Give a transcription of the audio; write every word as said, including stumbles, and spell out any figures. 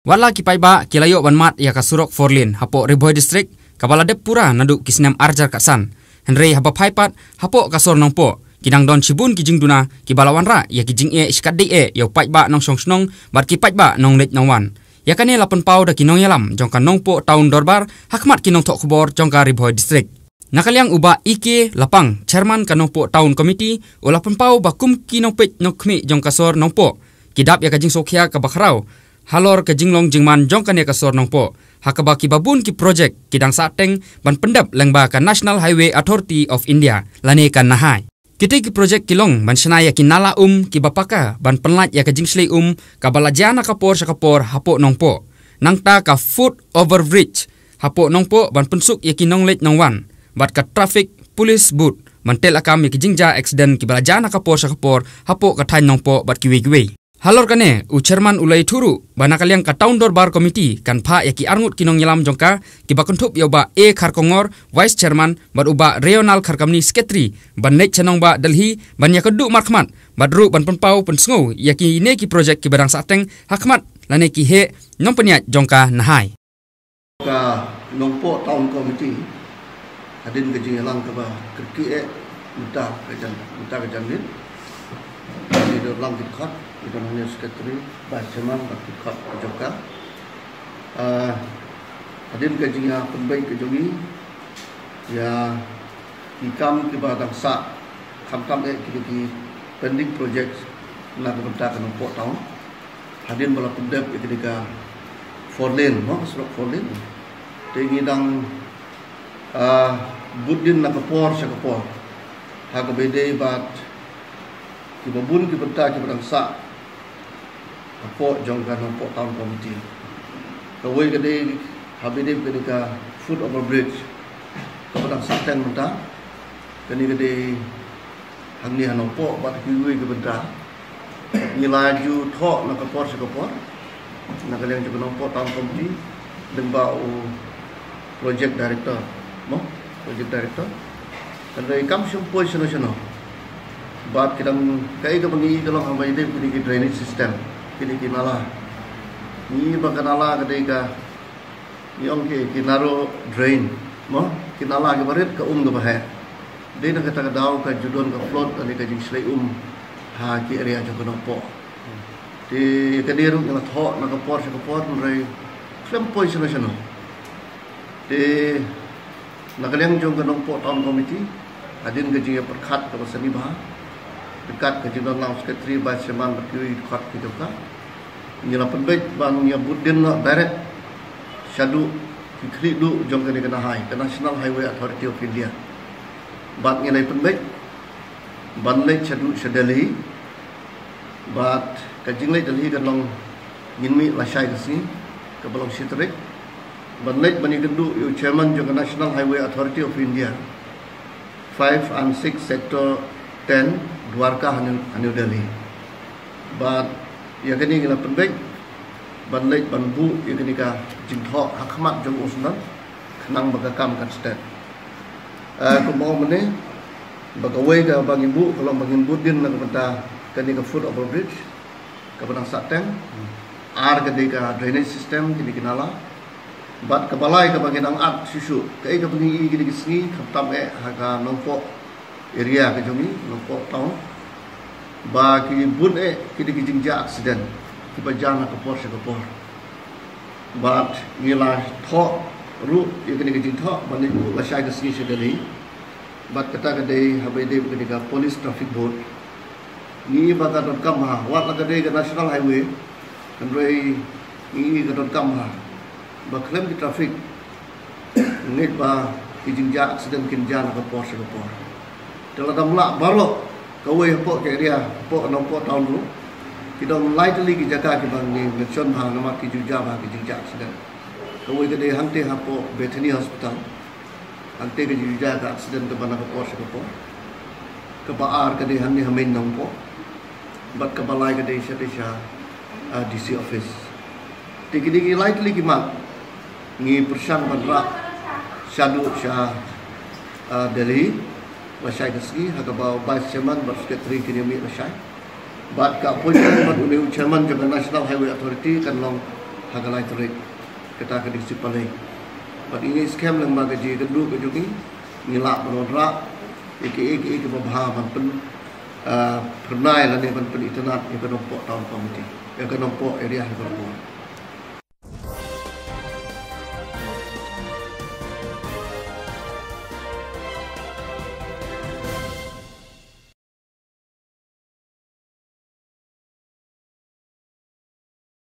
Wat la ki paidbah ki la ïoh ban mad ïa ka surok four lane hapoh Ri Bhoi District, kaba la dep pura naduh ki snem arjar katsan. Hynrei haba phai pat hapoh ka sor Nongpoh, ki dang don shibun ki jingduna kiba la wanrah ïa ki jingeh shikatdei eh ïa u paidbah nongshong shnong bad ki paidbah nongleit nongwan. Ïa kane la pynpaw da ki nongïalam jong ka Nongpoh Town Dorbar ha khmat ki nongthoh khubor jong ka Ri Bhoi District. Na ka liang u Bah E K Lapang, Chairman ka Nongpoh Town Committee, u la pynpaw ba kum ki nongpeit nongkhmih jong ka sor Nongpoh, ki dap ïa ka jingsngewkhia kaba khraw halor ka jinglong jingman jong kane ka sor Nongpoh, ha kaba kiba bun ki projek ki dang sahteng ban pyndep lyngba ka National Highway Authority of India lane ka NHAI. Kitei ki projek ki long ban shna ïa ki nala um kiba paka ban pynlait ïa ka jingshlei um kaba la jia na ka por sha ka por hapoh Nongpoh. Nangta ka foot over bridge hapoh Nongpoh ban pynsuk ïa ki nongleit nongwan. Bad ka traffic police booth ban teh lakam ïa ki jingjia accident kiba la jia na ka por sha ka por hapoh ka thaiñ Nongpoh bad kiwei kiwei. Halor kane, u Chairman u la ïathuh ruh ba na ka liang ka Town Dorbar Committee kan phah ïa ki arngut ki nongïalam jong ka, kiba kynthup ïa u Bah A Kharkongor, Vice Chairman, bad u Bah Reonal Kharkamni, Secretary, ban leit sha nongbah Delhi ban ïakynduh markhmat bad ruh ban pynpaw pynsngew ïa kine ki projek kiba dang sahteng ha khmat lane ki heh nongpynïaid jong ka NHAI. Ka Nongpoh Town Committee, hadien ka jingïalang kaba kyrkieh mynta ka jan, mynta ka janmiet, ngi don lang ki dkhot, ngi don hangne u Secretary, Vice Chairman bad ki dkhot ki jong ka. Ah, hadien ka jingïapynbeit ka jong ngi ïa ki kam kiba dang sah, khamtam eh kine ki pending projects na ka bynta ka Nongpoh Town. Hadien ba la pyndep ïa kane ka four lane, mo, surok four lane. Te ngi dang, ah, bud dien na ka por sha ka por ha kaba ïadei bad kiba bun ki bynta kiba dang sah hapoh jong ka Nongpoh Town Committee. Kawei ka dei haba ïadei bad kane ka foot over bridge kaba dang sahteng mynta. Kane ka dei hangne ha Nongpoh bad kiwei ki bynta. Ngi la ju thoh na ka por sha ka por na ka liang jong ka Nongpoh Town Committee lyngba u project director, mo, project director. Hynrei kam shym poi shano shano. Bad ki dang, kaei kaba ngi i ka long haba ïadei kine ki drainage system, kine ki nala. Ngi i ba ka nala ka dei ka, ngi ong ki, ki narrow drain, mo, ki nala kiba rit ka um kaba heh. Dei na kata ka daw ka ju don ka flood lane ka jingshlei um ha ki area jong ka Nongpoh. Te kane ruh ngi la thoh na ka por sha ka por, hynrei khlem poi shano shano. Te na ka liang jong ka Nongpoh Town Committee, hadien ka jingïapyrkhat kaba sani bha ryngkat ka jingdon lang u Secretary, Vice Chairman bad kiwei ki dkhot ki jong ka, ngi la pynbeit ban ïa bud dien noh direct shaduh ki khlieh duh jong kane ka NHAI, ka National Highway Authority of India. Bad ngi la pynbeit ban leit shaduh sha Delhi. Bad ka jingleit Delhi kan long, ngin mih lashai ka sngi, kaba long shi tarik. Ban leit ban ïakynduh ïa u Chairman jong ka National Highway Authority of India, five and six, Sector ten, Dwarka, ha New, ha New Delhi. Bad ïa kane ngi la pynbeit ban leit ban buh ïa kane ka jingthoh ha khmat jong u syndon, khnang ba ka kam kan stet. Eh, kumba ong mynne, ba kawei kaba ngi buh ka long ba ngin bud dien na ka bynta kane ka foot over bridge kaba dang sahteng. Ar ka dei ka drainage system, kine ki nala. Bad kaba lai kaba ngi dang at shuh shuh, kaei kaba ngi i kine ki sngi, khamtam eh ha ka Nongpoh area ka jong ngi, Nongpoh Town, ba ki bun eh kine ki jingjia accident kiba jia na ka por sha ka por. Bad ngi la thoh ruh ïa kine ki jingthoh ban leit buh lashai ka sngi sha Delhi. Bad kata ka dei haba ïadei bad kane ka police traffic board. Ngi i ba ka donkam bha, wat la ka dei ka National Highway, hynrei ngi i ka donkam bha ba khlem ki traffic, ngeit ba ki jingjia accident kin jia na ka por sha ka por. Te lada ym lah baroh kawei hapoh ka area, hapoh Nongpoh Town ruh, ki don lai tylli ki jaka kiba ngi mention bha namar ki ju jia bha ki jingjia accident. Kawei ka dei hangtei hapoh Bethany Hospital, hangtei ka ju jia ka accident kaba na ka por sha ka por. Kaba ar ka dei hangne ha main Nongpoh. Bad kaba lai ka dei shatei sha, ah, D C office. Te kine ki lai tylli ki mat ngi pyrshang ban rah shaduh sha, ah, Delhi lashai ka sngi, ha kaba u Vice Chairman bad Secretary kin ïa mih lashai. Bad ka appointment bad une u Chairman jong ka National Highway Authority kan long ha ka lai tarik. Kata ka dei shi palei. Bad ngi skhem lang ba ka jingïakynduh ka jong ngi, ngi lah ban wanrah ïa kiei kiei kiba bha ban pyn, ah, pynbna lane ban pynitynnad ïa ka Nongpoh Town Committee, ïa ka Nongpoh Area Health Board.